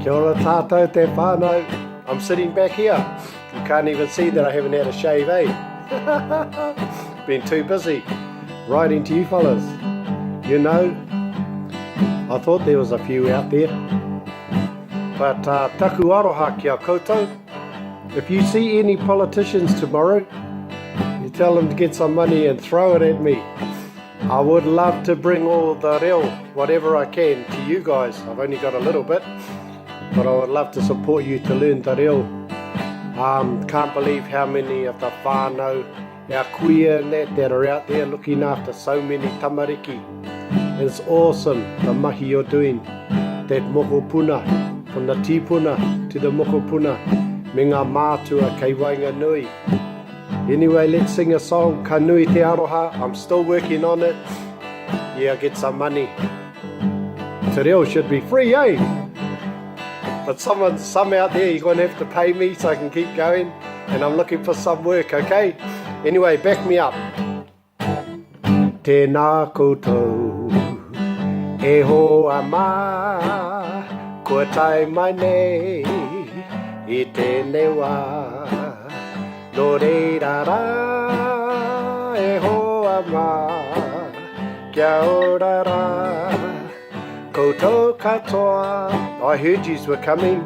Kia ora tātou te whānau. I'm sitting back here. You can't even see that I haven't had a shave, eh? Been too busy writing to you fellas. You know, I thought there was a few out there. But uh, taku aroha kia koutou. If you see any politicians tomorrow, you tell them to get some money and throw it at me. I would love to bring all the reo, whatever I can, to you guys. I've only got a little bit, but I would love to support you to learn the reo. Um, can't believe how many of the whānau, our kuia and that, that are out there looking after so many tamariki. It's awesome the mahi you're doing. That mokopuna, from the tīpuna to the mokopuna, me ngā mātua kei waenganui. Anyway, let's sing a song, Ka nui te aroha, I'm still working on it. Yeah, get some money. Te reo should be free, eh? But someone, some out there, you're going to have to pay me so I can keep going. And I'm looking for some work, okay? Anyway, back me up. Tēnā koutou, e hoa mā, kua tae mai nei i tēnei wā. Nō reira rā, e hoa mā, kia ora rā, koutou katoa. I heard yous were coming.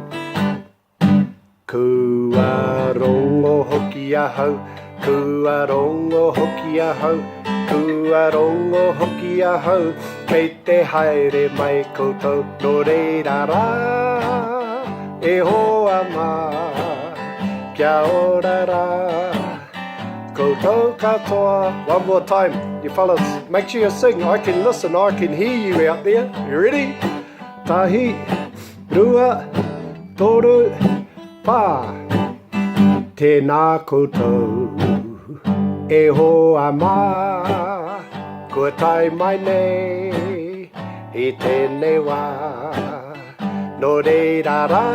Kua rongo hoki ahau, kua rongo hoki ahau, kua rongo hoki ahau, kei te haere mai koutou, nō reira rā, e hoa mā, kia ora rā, koutou katoa. One more time, you fellas, make sure you sing, I can listen, I can hear you out there, you ready? Tahi, rua, Toru, whā. Tēnā koutou, e hoa mā, kua tae mai nei i tēnei wā. Nō reira rā,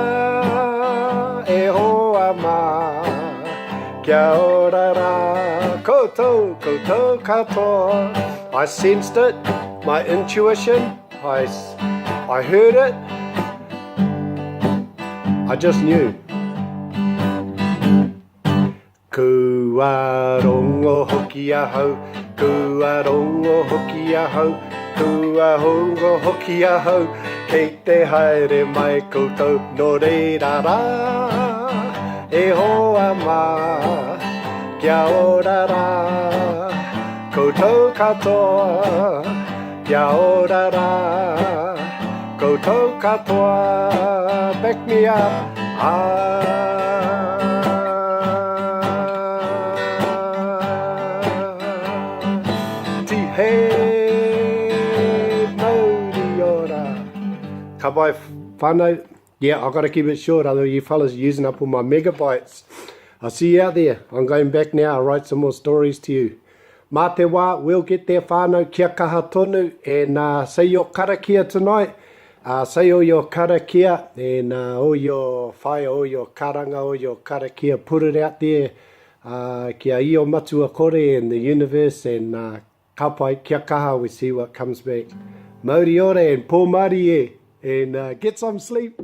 e hoa mā, kia ora rā, koutou, koutou katoa. I sensed it, my intuition, I, I heard it, I just knew. Kua rongo hoki ahau, kua rongo hoki ahau, kua rongo hoki ahau, kei te haere mai koutou, nō reira rā, e hoa mā, kia ora rā, koutou katoa. Kia ora rā, koutou katoa, back me up, ah. Tihei mauri ora. Ka pai whanau. Yeah, I've got to keep it short, otherwise you fellas are using up all my megabytes. I'll see you out there. I'm going back now. I'll write some more stories to you. Mā te wā, we'll get there whānau, kia kaha tonu, and uh, say your karakia tonight. Uh, say all your karakia and uh, all your whai, all your karanga, all your karakia, put it out there uh, kia io matua kore in the universe and uh, ka pai, kia kaha, we see what comes back. Mauri ora and pō mārie and uh, get some sleep.